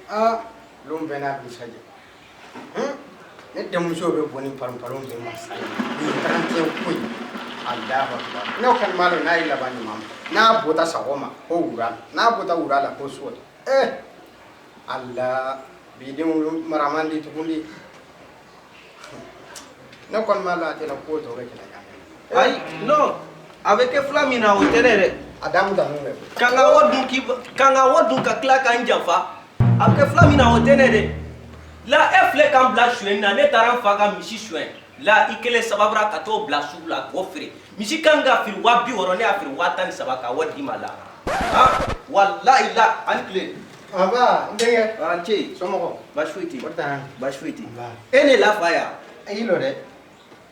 Aa, lon bɛɛ n'a dugusajɛ. Ne denmuso bɛ bɔ ni palon fɛ masa ye nin 31 ko in. Alahu akibar. Ne kɔni b'a dɔn n'a ye laban ɲuman ma, n'a bɔta sɔgɔma ko wura la, n'a bɔta wura la ko suwɔtɔ. Ala, bi denw mara man di tuguni. Ne kɔni b'a dɔn a tɛna ko tɔ bɛ kɛlɛ ɲa. Ayi, non, a bɛ kɛ fila min na, o tɛ ne yɛrɛ. A damu ta nun bɛ. Ka n ka wari dun, k'i ka n ka wari dun, ka tila ka n janfa, a bɛ kɛ fila min na, o tɛ ne dɛ. La, e filɛ k'an bila sonyɛni na. Ne taara n fa ka misi sonyɛ la, i kelen sababura ka t'o bila sugu la k'o feere. Misi kan ka feere 60 000, ne y'a feere 13 000 ka wari d'i ma. La, han, walayi la, ani tile. Aba, n denkɛ. An ce. Somɔgɔw? Baasi foyi tɛ yen. O tɛ. Baasi foyi tɛ yen. Nba. E ne la fa yan. I lɔ dɛ.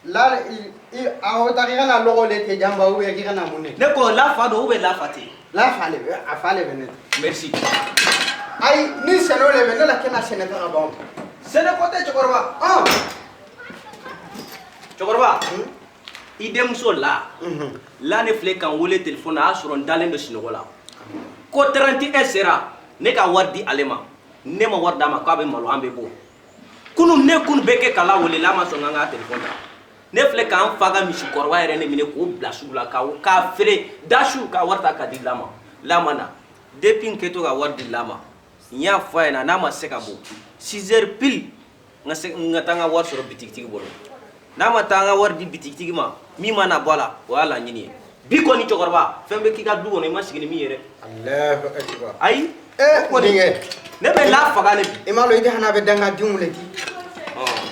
La, i a ta k'i kana lɔgɔ le tɛ janba ou bien k'i kana mun de. Ne ko la fa don ou bien la fa tɛ? La fa le bɛ, a fa le bɛ ne. Merci. Ayi, ni sɛnɛ le bɛ ne la, kɛnɛ sɛnɛ ta ka ban. Sɛnɛ ko tɛ, cɛkɔrɔba. Cɛkɔrɔba, i denmuso la la, ne filɛ k'an wele telefɔni na, a y'a sɔrɔ n dalen don sunɔgɔ la, ko 31 sera, ne ka wari di ale ma. Ne ma wari d'a ma, k'a bɛ malo, an bɛ bɔ kunun. Ne kun bɛ kɛ k'a wele la, ma sɔn k'an ka telefɔni ta. Ne filɛ k'an fa ka misikɔrɔba yɛrɛ ne minɛ k'o bila sugu la k'a feere dasu ka wari ta ka di la ma. La ma na depuis n kɛtɔ ka wari di la ma, n y'a fɔ a ɲɛna, n'a ma se ka bɔ 6 heures pile, n ka se n ka taa n ka wari sɔrɔ bitigitigi bolo. N'a ma taa n ka wari di bitigitigi ma, min mana bɔ a la, o y'a laɲini ye. Bi kɔni, cɛkɔrɔba, fɛn bɛ k'i ka du kɔnɔ, i ma sigi ni min ye dɛ. Allahu akbar. Ayi. N denkɛ. Ne bɛ la faga ne bi. I m'a dɔn i tɛ hana bɛ dangadenw le di.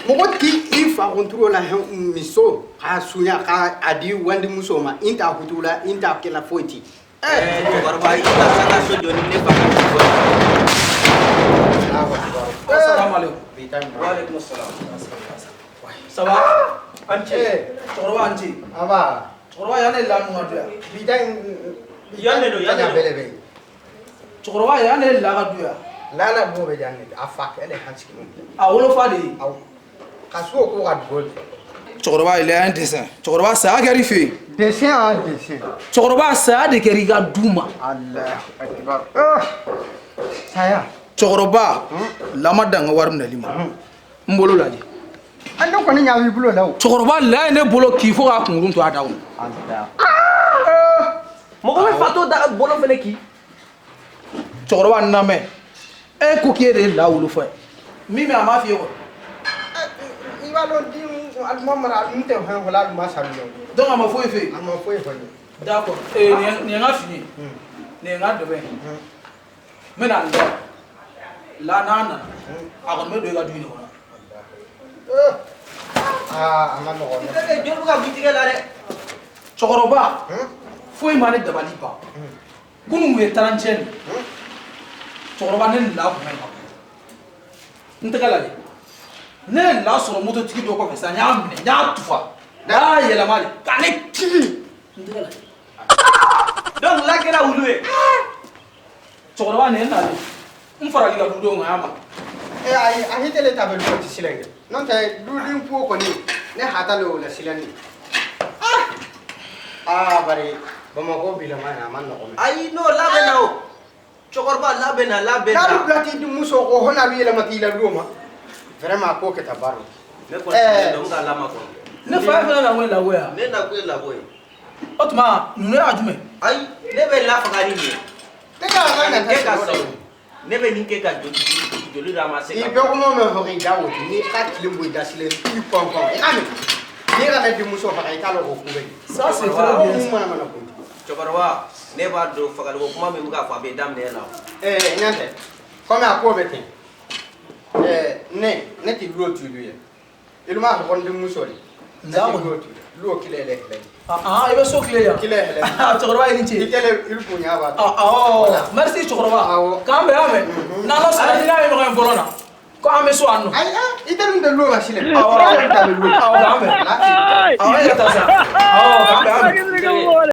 Mɔgɔ ti i fa kunturo la miso k'a sunya k'a di wandimuso ma, i t'a kutu la, i t'a kɛla foyi ti. Cɛkɔrɔba, i ka sanga so jɔ ni ne fa ka misi ye. Allahu akbar. Assalamu alaikum. Bi ta ɲuman. Waaleykum salam. Ça va? An ce. Cɛkɔrɔba, an ce. Aba. Cɛkɔrɔba, yan ne la nun ka du yan. Bi ta in. Yan de don, yan de don. Bɛlɛ bɛ yen. Cɛkɔrɔba, yan ne la ka du yan. Lala bo bɛ jan ne a fa kɛlɛ han sigi. A wolofa de ye. Aw ka so ko ka dugu. Cɛkɔrɔba, il est un dessin. Cɛkɔrɔba, saya kɛr'i fɛ yen. Dessin a dessin. Cɛkɔrɔba, saya de kɛr'i ka du ma. Allahu akbar. Ah! Saya. Cɛkɔrɔba, la ma dan n ka wari minɛli ma. N bolo lajɛ. An ne kɔni ɲa b'i bolo la o. Cɛkɔrɔba, la ye ne bolo k'i fo k'a kunkuru to a da kɔnɔ. Allah. Mɔgɔ bɛ fatɔ da bolo fɛnɛ k'i. Cɛkɔrɔba, n lamɛn. E ko k'e de ye la wolofa ye. Min bɛ a m'a f'i ye kɔni. I b'a dɔn den alima mara n tɛ fɛn fɔla alima sanu. Donc a ma foyi f'e ye. A ma foyi fɔ n ye. D'accord. Nin ye n ka fini ye. Nin ye n ka dɛbɛ ye. N bɛ na nin da. La n'a nana, a kɔni bɛ don e ka du in de kɔnɔ. Aa, a ma nɔgɔn. I tɛ joli bɛ ka bɔ i tigɛ la dɛ. Cɛkɔrɔba, foyi ma ne dabali ban. Kunun kun ye 31 de ye. Cɛkɔrɔba, ne ni la kun bɛ na. N tɛgɛ lajɛ. Ne ye la sɔrɔ mototigi dɔ kɔfɛ sisan, n y'a minɛ, n y'a tufa. A y'a yɛlɛma de ka ne kili. N tɛgɛ lajɛ. Donc la kɛra wulu ye. Cɛkɔrɔba, nin ye nalen. N farali ka dudenw kan, a ma. Ayi, a hitele ta bɛ du ti silan kɛ. N'o tɛ duden ko kɔni, ne hata le o la silan ni. Aa, bari Bamakɔ bilama a ma nɔgɔn. Ayi, n'o labɛn na o. Cɛkɔrɔba, labɛn na, labɛn na. N'alu bila t'i muso ko hɔn n'alu yɛlɛma t'i la du ma. Vraiment, ko kɛ ta baara. Ne kɔni sigilen don, n ka lama kɔnɔ. Ne fa ye fana na ko ye lako ye. Ne na ko ye lako ye. O tuma ninnu y'a jumɛn? Ayi, ne bɛ la faga ni nin ye. Ne ka Ka ka nin na kɛ ka ta sago. Ne bɛ nin kɛ ka joli joli ramasser. I Ka bɛ kuma mɛn fɔ k'i da woto n'i ka tile bɔ i da silen i kɔn kɔn i ka minɛ n'i ka ne denmuso faga, i t'a lɔn ko ko bɛ. Ça, c'est très bien. Mun mana mana ko. Cɛkɔrɔba, ne b'a dɔn fagaliko kuma min bɛ k'a fɔ, a bɛ daminɛ e la o. Ɲɛ tɛ komi a ko bɛ ten. Ne ti luo tulu ye, i m'a fɔ ko n denmuso de. Ne Nza ti kɔni. luo tulu luo kile yɛlɛ filɛ. Ah, i bɛ so tile yan. Kile yɛlɛ. Cɛkɔrɔba, i ni ce. I kɛlen i bonya b'a to. Ah, awɔ. Merci cɛkɔrɔba. Awɔ. K'an bɛn, an bɛn. N'Ala sɔnna, ni n'a ye ɲɔgɔn ye bɔlɔn na. Ko an bɛ so yan nɔ. Ayi, ah, i tɛ nin tɛ luo ka silɛ. Awɔ. I tɛ luo. Awɔ, k'an bɛn. Awɔ, e yɛrɛ ta sa. Awɔ, k'an bɛn, an bɛn.